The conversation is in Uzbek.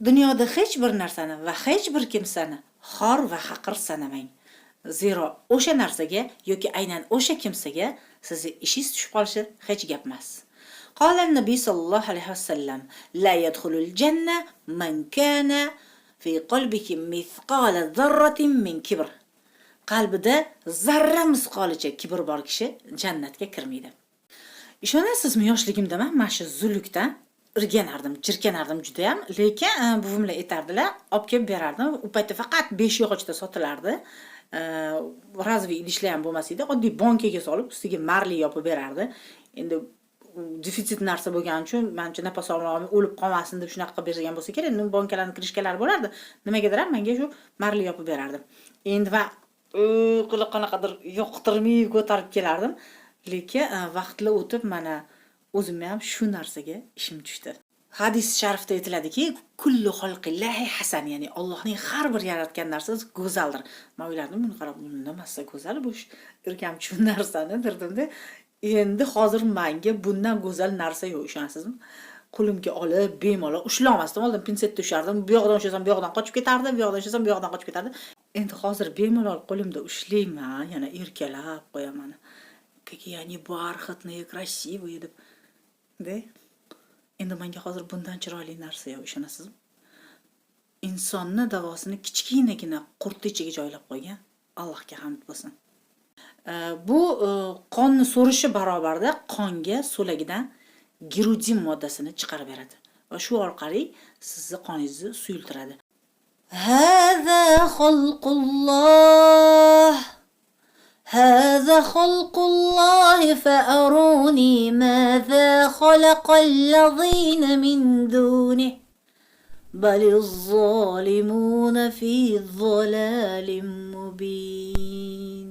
Dunyoda hech bir narsani va hech bir kimsani xor va haqir sanamang. Zero o'sha narsaga yoki aynan o'sha kimsaga sizni ishingiz tushib qolishi hech gap emas. قال النبي صلى الله عليه وسلم: لا يدخل الجنة من كان في قلبه مثقال ذرة من كبر. Qalbida zarra misqolicha kibr bor kishi jannatga kirmaydi. Ishonasizmi, yoshligimda man mana shu zulukdan o'rganardim, jirkanardim judayam, lekin buvimlar aytardilar, olib kelib berardim. U paytda faqat 5 yog'ochda sotilardi. Разовый idishlar ham bo'lmas edi. Oddiy bonkaga solib, ustiga marli yopib berardi. Endi defitsit narsa bo'lgani uchun, manimcha, nafas olmay o'lib qolmasin deb shunaqa qilib bergan bo'lsa kerak. Endi bonkalarni крышка lari bo'lardi. Nimagadir ham menga shu marli yopib berardi. Endi va qilib qanaqadir yoqtirmay ko'tarib kelardim. Lekin vaqtlar o'tib, mana o'zimga ham shu narsaga ishim tushdi. Hadis sharifda aytiladiki, كل خلق الله حسن, ya'ni Allohning har bir yaratgan narsasi go'zaldir. Men o'ylardim, buni qarab, bu nimasi go'zal, bu irkamchi narsani derdimda. Endi hozir menga bundan go'zal narsa yo'q, ishonasizmi? Qo'limga olib, bemalol ushlolmasdim. Oldin pinsetda ushardim. Bu yoqdan ushlasam, bu yoqdan qochib ketardi, bu yoqdan ushlasam, bu yoqdan qochib ketardi. Endi hozir bemalol qo'limda ushlayman, yana erkalab qo'yaman. Какие они бархатные, красивые deb. De. Endi menga hozir bundan chiroyli narsa yo'q, ishonasizmi? Insonni davosini kichkinagina qurtni ichiga joylab qo'ygan Allohga hamd bo'lsin. Bu qonni so'rishi barobarida qonga so'lagidan girudin moddasini chiqarib beradi va shu orqali sizni qoningizni suyultiradi. هذا خلق الله هذا خلق الله فأروني ماذا خلق الذين من دونه بل الظالمون في ضلال مبين.